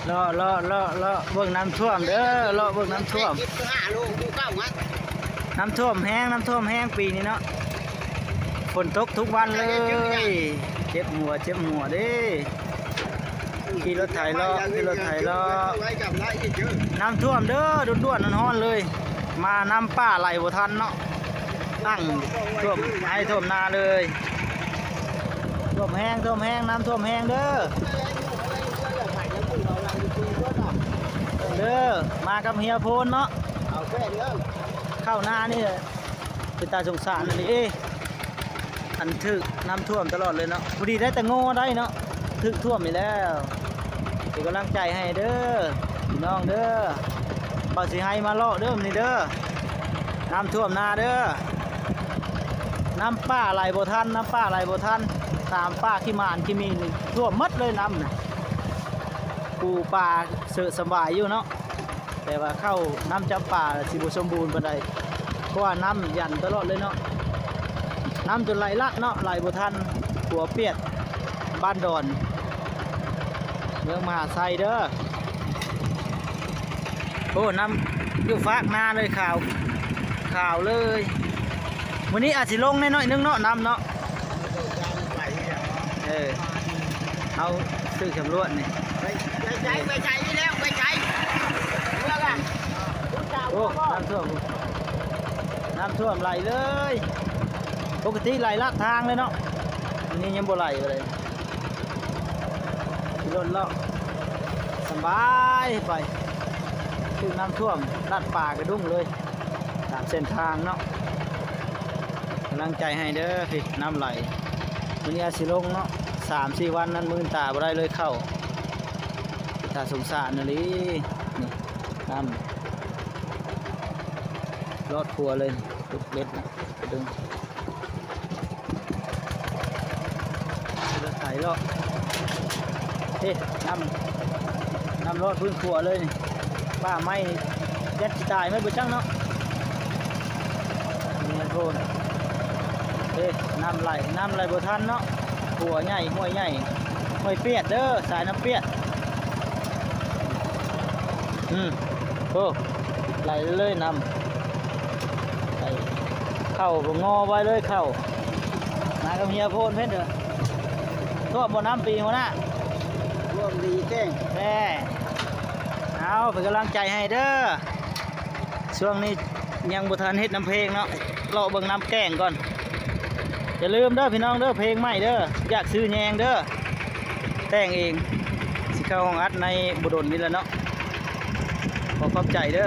ເລາະ ເລາະ ເລາະ ເລາະເບິ່ງນ້ຳຖ້ວມເດີ ເລາະເບິ່ງນ້ຳຖ້ວມ. ນ້ຳຖ້ວມແຮງ ນ້ຳຖ້ວມແຮງປີນີ້ເນາະ ຝົນຕົກທຸກວັນເລີຍ. ເຈັບຫົວ ເຈັບຫົວເດ້. ຂີ່ລົດໄຖເລາະ ຂີ່ລົດໄຖເລາະ. ນ້ຳຖ້ວມເດີ ດ່ວນໆ ຮ້ອນໆ ເລີຍ. ມານ້ຳປ່າໄຫຼບໍ່ທັນເນາະ ຕັ້ງຖ້ວມໄຮ່ຖ້ວມນາເລີຍ. ຖ້ວມແຮງ ຖ້ວມແຮງ ນ້ຳຖ້ວມແຮງເດີ ເດີ. ມາກັບເຮຍໂພນເນາະ ເຂົ້ານານີ້ ເປັນຕາສົງສານອີ່ຫຼີເດ ອັນຖືກນ້ຳຖ້ວມຕະຫຼອດເລີຍເນາະ. ພໍດີໄດ້ແຕ່ງໍໄດ້ເນາະ ຖືກຖ້ວມອີກແລ້ວ. ເປັນກຳລັງໃຈໃຫ້ເດີພີ່ນ້ອງເດີ. ບ່າວຊິໄຮມາເລາະເດີມື້ນີ້ເດີ. ນ້ຳຖ້ວມນາເດີ ນ້ຳປ່າໄຫຼບໍ່ທັນ ນ້ຳປ່າໄຫຼບໍ່ທັນ. ຕາມປ່າຂີ້ໝານຂີ້ໝີນນີ້ຖ້ວມໝົດເລີຍນ້ຳນະ. ປູປາເສີດສະບາຍຢູ່ເນາະ ແຕ່ວ່າເຂົ້ານ້ຳຈຳປາຊິບໍ່ສົມບູນປານໃດ ເພາະວ່ານ້ຳຢັນຕະຫຼອດເລີຍເນາະ. ນ້ຳຈົນໄຫຼລັດເນາະ ໄຫຼບໍ່ທັນ. ຂົວປຽກ ບ້ານດອນ ເມືອງມະຫາໄຊເດີ. ໂອ້ ນ້ຳຢູ່ຟາກນາເລີຍ ຂາວ ຂາວເລີຍ. ມື້ນີ້ອາດຊິລົງແດ່ໜ້ອຍໜຶ່ງເນາະ ນ້ຳເນາະ. ເອີ ເຮົາຖືກສຳຫຼວດນີ້ ໄປໃສ ໄປໃສນີ້ແລ້ວ ໄປໃສ ເມືອງອະ. ໂອ້ ນ້ຳຖ້ວມ ນ້ຳຖ້ວມໄຫຼເລີຍ. ປົກກະຕິໄຫຼລັດທາງເລີຍເນາະ ອັນນີ້ຍັງບໍ່ໄຫຼເລີຍ. ຂີ່ລົດເລາະສະບາຍໄປ ຖືກນ້ຳຖ້ວມລັດປ່າກະດຸ້ງເລີຍ ຕາມເສັ້ນທາງເນາະ. ກຳລັງໃຈໃຫ້ເດີ ພີ່ ນ້ຳໄຫຼ. ມື້ນີ້ອາດຊິລົງເນາະ ສາມສີ່ວັນນັ້ນ ມື່ນຕາບໍ່ໄດ້ເລີຍເຂົ້າ. ເປັນຕາສົງສານອີ່ຫຼີ ນີ້ ນ້ຳລອດຂົວເລີຍ ເບັດ ກະດຶງ ລົດໄຖເລາະ. ເດ້ ນ້ຳ ນ້ຳລອດພື້ນຂົວເລີຍນີ້. ປ່າໄມ້ຍັດຊິຕາຍໝົດບໍ່ຈັກເນາະ. ນີ້ໂພນ ເດ້ ນ້ຳໄຫຼ ນ້ຳໄຫຼບໍ່ທັນເນາະ. ຫົວໃຫຍ່ ຫ້ວຍໃຫຍ່ ຫ້ວຍປຽດເດີ ສາຍນ້ຳປຽດ. ອື ໂອ້ ໄຫຼເລີຍນ້ຳ ໄຫຼ ເຂົ້າບໍ່ງໍໄວ້ເລີຍເຂົ້າ. ມາກັບເຮຍໂພນເພິ່ນເດີ. ຖ້ວມບໍ່ນ້ຳປີຫົວໜ້າ? ຖ້ວມດີແຈ້ງແທ້. ເອົາ ເປັນກຳລັງໃຈໃຫ້ເດີ. ຊ່ວງນີ້ຍັງບໍ່ທັນເຮັດນຳເພງເນາະ ເລາະເບິ່ງນຳແກ້ງກ່ອນ. ຢ່າລືມເດີພີ່ນ້ອງເດີ ເພງໃໝ່ເດີ ຢາກຊື້ແຍງເດີ ແຕ່ງເອງ. ຊິເຂົ້າຫ້ອງອັດໃນບໍ່ດົນນີ້ແຫຼະເນາະ. ຂໍຂອບໃຈເດີ.